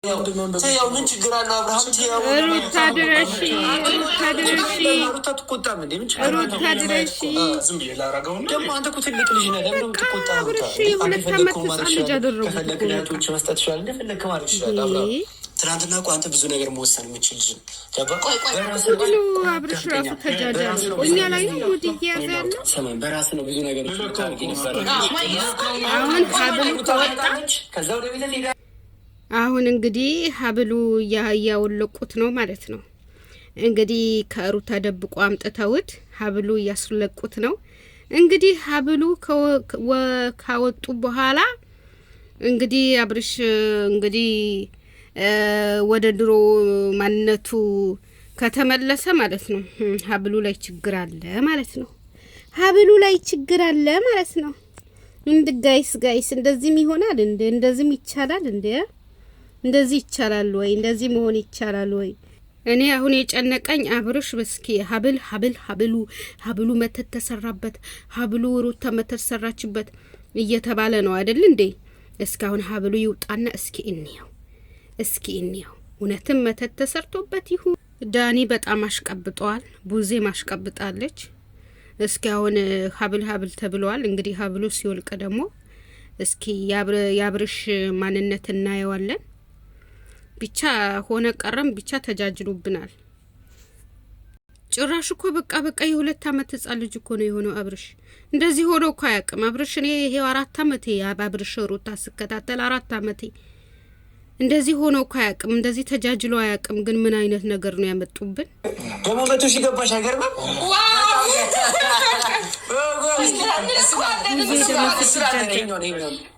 ያው ምን ችግር አለው? አብርሃም ሩታ ድረሺ፣ ሩታ ድረሺ፣ ሩታ ትቆጣም እንዴ? ምን ችግር አለው? ሩታ ድረሺ። ዝም ብዬ ላረገውና ደግሞ አንተ እኮ ትልቅ ልጅ ነህ። ለምን ነው የምትቆጣ? ሩታ አብርሽ የ2 ዓመት ህፃን ልጅ አደረጉት ከፈለክ እኮ በቃ። ለእህቶች መስጠት ትችላለህ፣ እንደፈለክ ማድረግ ትችላለህ። አብርሃም ትናንትና እኮ አንተ ብዙ ነገር መወሰን የምችል ልጅ ነህ። ገባህ? በራስህ ሁሉ አብርሽ ራሱ ተጃጃለ። እኛ ላይ ነው mood እየያዘ ያለው። ስማኝ፣ በራስህ ነው ብዙ ነገሮች የምታደርግ የነበረው። አሁን ሀብሉ ከወጣ ከዛ ወደ ቤት ትሄዳለህ። አሁን እንግዲህ ሀብሉ እያወለቁት ነው ማለት ነው። እንግዲህ ከሩታ ደብቆ አምጥተውት ሀብሉ እያስለቁት ነው። እንግዲህ ሀብሉ ካወጡ በኋላ እንግዲህ አብርሽ እንግዲህ ወደ ድሮ ማንነቱ ከተመለሰ ማለት ነው፣ ሀብሉ ላይ ችግር አለ ማለት ነው። ሀብሉ ላይ ችግር አለ ማለት ነው። እንድ guys, guys፣ እንደዚህም ይሆናል እንዴ? እንደዚህም ይቻላል እንዴ? እንደዚህ ይቻላል ወይ? እንደዚህ መሆን ይቻላል ወይ? እኔ አሁን የጨነቀኝ አብርሽ እስኪ ሀብል ሀብል ሀብሉ ሀብሉ መተት ተሰራበት፣ ሀብሉ ሩታ መተት ሰራችበት እየተባለ ነው አይደል እንዴ? እስካሁን ሀብሉ ይውጣና እስኪ እንየው፣ እስኪ እንየው። እውነትም መተት ተሰርቶበት ይሁን። ዳኒ በጣም አሽቀብጠዋል፣ ቡዜም አሽቀብጣለች። እስኪ አሁን ሀብል ሀብል ተብለዋል። እንግዲህ ሀብሉ ሲወልቅ ደግሞ እስኪ የአብርሽ ማንነት እናየዋለን። ብቻ ሆነ ቀረም ብቻ ተጃጅሉብናል። ጭራሽ እኮ በቃ በቃ የ2 አመት ህጻን ልጅ እኮ ነው የሆነው አብርሽ። እንደዚህ ሆኖ እኮ አያውቅም አብርሽ። እኔ ይሄው 4 አመቴ አብርሽ ሩታ ስከታተል 4 አመቴ፣ እንደዚህ ሆኖ እኮ አያውቅም። እንደዚህ ተጃጅሎ አያውቅም። ግን ምን አይነት ነገር ነው ያመጡብን? ደግሞ 100,000 ገባሽ። አይገርምም?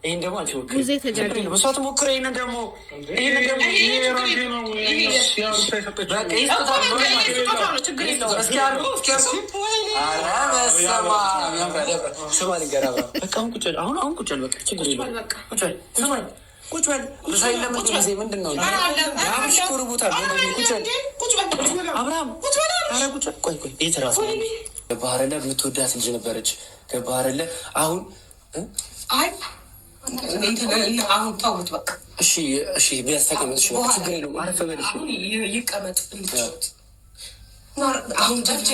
ይሄን ደግሞ አንቺ ሞክሪ። ቡዜ ተጃጅሎ እሷ ትሞክረው። ይሄንን ደግሞ ይሄንን ደግሞ በቃ ይህ ስጦታ ነው። እስኪ አድርጎ እስኪ አድርጎ። ኧረ በስመ አብ ያምራል፣ ያምራል። ስማ ልንገርህ አብርሃም፣ በቃ አሁን ቁጭ በል። አሁን አሁን ቁጭ በል። በቃ ችግር የለውም። ቁጭ በል። ስማኝ ቁጭ በል። ምሳ የለም እንደ ጊዜ ምንድን ነው? አብርሽ እኮ ርቦታል። ቁጭ በል አብርሃም። ኧረ ቁጭ በል። ቆይ ቆይ፣ የት እራሱ ገባህ አይደለ? የምትወዳት ልጅ ነበረች። ገባህ አይደለ? አሁን አይ አሁን ተውት በቃ። እሺ እሺ፣ ቢያንስ ተቀመጥ። እሺ በቃ ችግር የለውም። አረፍ በል። እሺ አሁን ይቀመጥ እንጫወት። አሁን ጨፍቼ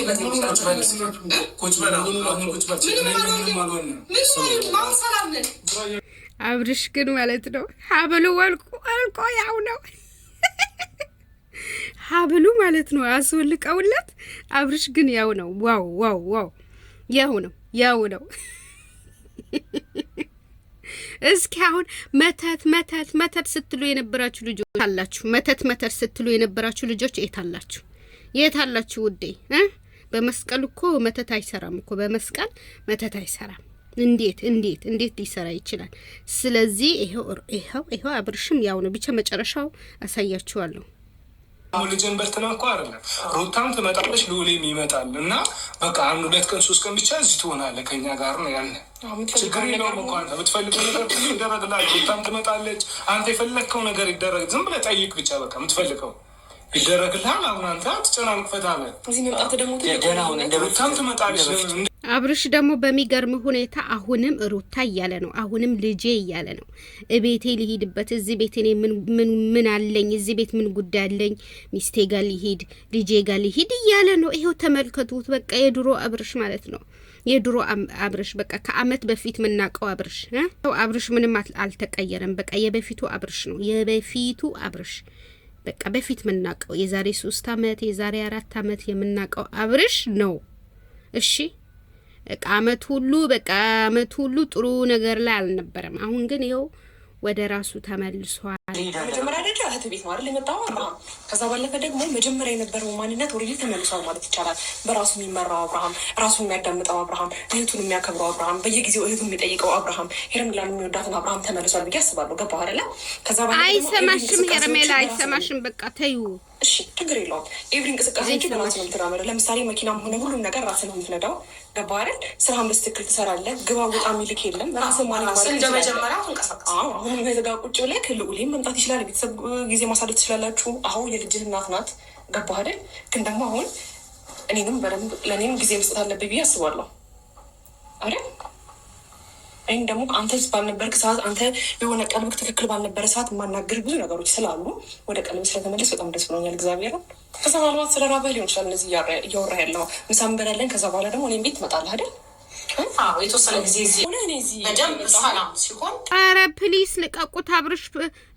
ቁጭ በል አሁን፣ አሁን ቁጭ በል። ምንም አልሆንም። ምንም አሁን ሰላም ነን። አብርሽ ግን ማለት ነው ሀብሉ ወልቆ ወልቆ ያው ነው ሀብሉ ማለት ነው አስወልቀውለት። አብርሽ ግን ያው ነው። Wow, wow, wow! ያው ነው፣ ያው ነው። እስኪ አሁን መተት መተት መተት ስትሉ የነበራችሁ ልጆች አላችሁ። መተት መተት ስትሉ የነበራችሁ ልጆች የት አላችሁ? የት አላችሁ ውዴ? እ በመስቀል እኮ መተት አይሰራም እኮ፣ በመስቀል መተት አይሰራም። እንዴት እንዴት እንዴት ሊሰራ ይችላል? ስለዚህ ይኸው ይኸው ይኸው አብርሽም ያው ነው። ብቻ መጨረሻው አሳያችኋለሁ። ልጅን በርትና እኮ አይደለም። ሩታም ትመጣለች፣ ልዑሌም ይመጣል እና በቃ አንድ 2 ቀን 3 ቀን ብቻ እዚህ ትሆናለህ ከኛ ጋር ነው ያለ። ችግር የለውም እኮ፣ አንተ የምትፈልገው ነገር ሁሉ ይደረግልሃል። ሩታም ትመጣለች። አንተ የፈለግከው ነገር ይደረግ። ዝም ብለህ ጠይቅ ብቻ፣ በቃ የምትፈልገው ይደረግልሃል። አሁን አንተ አትጨናንቅ፣ ፈታ በል። እዚህ መምጣት ደግሞ ደህና ሁን። እንደ በፊት ሩታም ትመጣለች። አብርሽ ደግሞ በሚገርም ሁኔታ አሁንም ሩታ እያለ ነው። አሁንም ልጄ እያለ ነው። እቤቴ ልሂድበት፣ እዚህ ቤት እኔ ምን ምን ምን አለኝ? እዚህ ቤት ምን ጉዳይ አለኝ? ሚስቴ ጋር ልሂድ፣ ልጄ ጋር ልሂድ እያለ ነው። ይሄው ተመልከቱት። በቃ የድሮ አብርሽ ማለት ነው። የድሮ አብርሽ፣ በቃ ከአመት በፊት የምናውቀው አብርሽ እ አብርሽ ምንም አልተቀየረም። በቃ የበፊቱ አብርሽ ነው። የበፊቱ አብርሽ፣ በቃ በፊት የምናውቀው የዛሬ 3 አመት፣ የዛሬ 4 አመት የምናውቀው አብርሽ ነው። እሺ በቃ አመት ሁሉ በቃ አመት ሁሉ ጥሩ ነገር ላይ አልነበረም። አሁን ግን ይኸው ወደ ራሱ ተመልሷል። መጀመሪያ ደረጃ እህት ቤት ነው አይደል የመጣው አብርሃም። ከዛ ባለፈ ደግሞ መጀመሪያ የነበረው ማንነት already ተመልሷል ማለት ይቻላል። በራሱ የሚመራው አብርሃም፣ ራሱ የሚያዳምጠው አብርሃም፣ እህቱን የሚያከብረው አብርሃም፣ በየጊዜው እህቱን የሚጠይቀው አብርሃም፣ ሄርሜላን የሚወዳትን አብርሃም ተመልሷል ብዬ አስባለሁ። ገባህ አይደለ? ከዛ ባለፈ ደግሞ አይሰማሽም every ሄርሜላ እንቅስቃሴዎችን አይሰማሽም። በቃ ተዩ። እሺ ችግር የለውም። Every እንቅስቃሴዎች በራስህ ነው የምትራመደው። ለምሳሌ መኪናም ሆነ ሁሉም ነገር ራስህ ነው የምትነዳው። ገባህ አይደል? ስራህን በስትክክል ትሰራለህ። ግባ ውጣ የሚልክ የለም። ራስህ manage ማድረግ እንደመጀመሪያ ትችላለህ። ትንቀሳቀስ። አዎ፣ አሁንም ከዚህ ጋር ቁጭ ብለህ ልዑሌም መምጣት ይችላል። የቤተሰብ ጊዜ ማሳደግ ትችላላችሁ። አሁን የልጅህ እናት ናት። ገባህ አይደል? ግን ደግሞ አሁን እኔንም በደንብ ለእኔም ጊዜ መስጠት አለብህ ብዬ አስባለሁ አይደል? እኔም ደግሞ አንተ ባልነበርክ ሰዓት፣ አንተ የሆነ ቀልብክ ትክክል ባልነበረ ሰዓት የማናገር ብዙ ነገሮች ስላሉ ወደ ቀልብ ስለተመለስ በጣም ደስ ብሎኛል። እግዚአብሔር ከዛ ምናልባት ስለ ራበህ ሊሆን ይችላል እነዚህ እያወራ ያለው። ምሳ እንበላለን። ከዛ በኋላ ደግሞ እኔም ቤት ትመጣለህ አይደል? የተወሰነ ጊዜ እዚህ በደንብ ሰላም ሲሆን፣ ኧረ please ልቀቁት፣ አብርሽ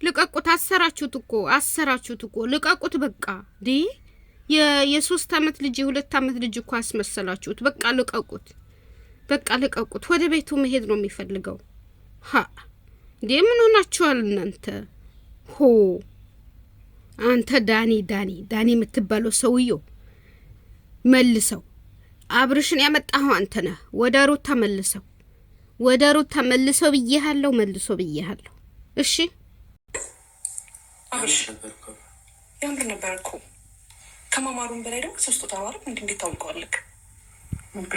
ልቀቁት። አሰራችሁት እኮ፣ አሰራችሁት እኮ፣ ልቀቁት። በቃ ዲ የ3 አመት ልጅ፣ የ2 አመት ልጅ እኮ አስመሰላችሁት። በቃ ልቀቁት፣ በቃ ልቀቁት። ወደ ቤቱ መሄድ ነው የሚፈልገው። ሀ እንዴ፣ ምን ሆናችኋል እናንተ? ሆ አንተ ዳኒ፣ ዳኒ፣ ዳኒ የምትባለው ሰውየው መልሰው። አብርሽን ያመጣኸው አንተ ነህ። ወደ ሩታ መልሰው፣ ወደ ሩታ መልሰው ብዬሃለሁ፣ መልሶ ብዬሃለሁ። እሺ። አብርሽ፣ ያምር ነበር እኮ። ከማማሩም በላይ ደግሞ ስጦታ ነው አይደል? እንዴት ታውቀዋለህ?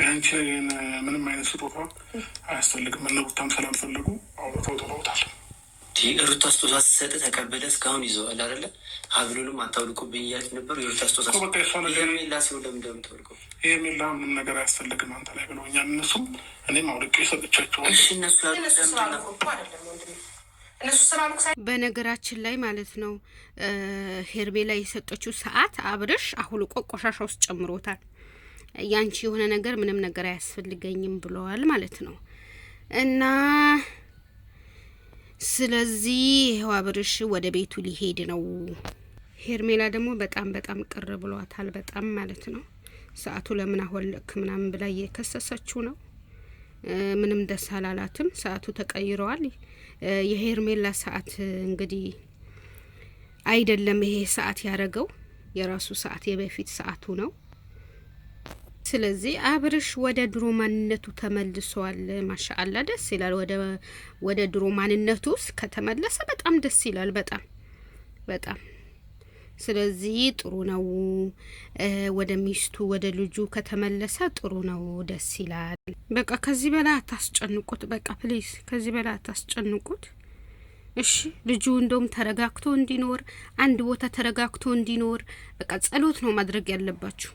አንቺ ምንም አይነት ስጦታ አያስፈልግም። እነ ሩታም ስላልፈለጉ አውጥተው ጥለውታል። ሩታ ስጦታ ስትሰጥ ተቀበለ እስካሁን ይዘዋል አይደለ? ሀብሉንም አታውልቁብኝ እያለች ነበር። የሩታ ስጦታ ሄርሜላ ሲሆን ለምን እንደምታወልቀው? ሄርሜላ ምንም ነገር አያስፈልግም አንተ ላይ ብለውኛል። እነሱም እኔም አውልቄ ሰጥቻቸዋለሁ። እሺ፣ እነሱ ያሉት ለምንድን ነው? በነገራችን ላይ ማለት ነው፣ ሄርሜላ የሰጠችው ሰዓት አብርሽ አሁልቆ ቆሻሻ ውስጥ ጨምሮታል። ያንቺ የሆነ ነገር ምንም ነገር አያስፈልገኝም ብለዋል ማለት ነው። እና ስለዚህ ይኸው አብርሽ ወደ ቤቱ ሊሄድ ነው። ሄርሜላ ደግሞ በጣም በጣም ቅር ብሏታል። በጣም ማለት ነው። ሰዓቱ ለምን አወለቅክ ምናምን ብላ እየከሰሰችው ነው። ምንም ደስ አላላትም። ሰዓቱ ተቀይረዋል። የሄርሜላ ሰዓት እንግዲህ አይደለም ይሄ ሰዓት ያረገው፣ የራሱ ሰዓት የበፊት ሰዓቱ ነው። ስለዚህ አብርሽ ወደ ድሮ ማንነቱ ተመልሷል። ማሻአላ ደስ ይላል። ወደ ድሮ ማንነቱ ከተመለሰ በጣም ደስ ይላል። በጣም በጣም። ስለዚህ ጥሩ ነው። ወደ ሚስቱ ወደ ልጁ ከተመለሰ ጥሩ ነው፣ ደስ ይላል። በቃ ከዚህ በላይ አታስጨንቁት። በቃ please ከዚህ በላይ አታስጨንቁት። እሺ፣ ልጁ እንደውም ተረጋግቶ እንዲኖር፣ አንድ ቦታ ተረጋግቶ እንዲኖር በቃ ጸሎት ነው ማድረግ ያለባችሁ።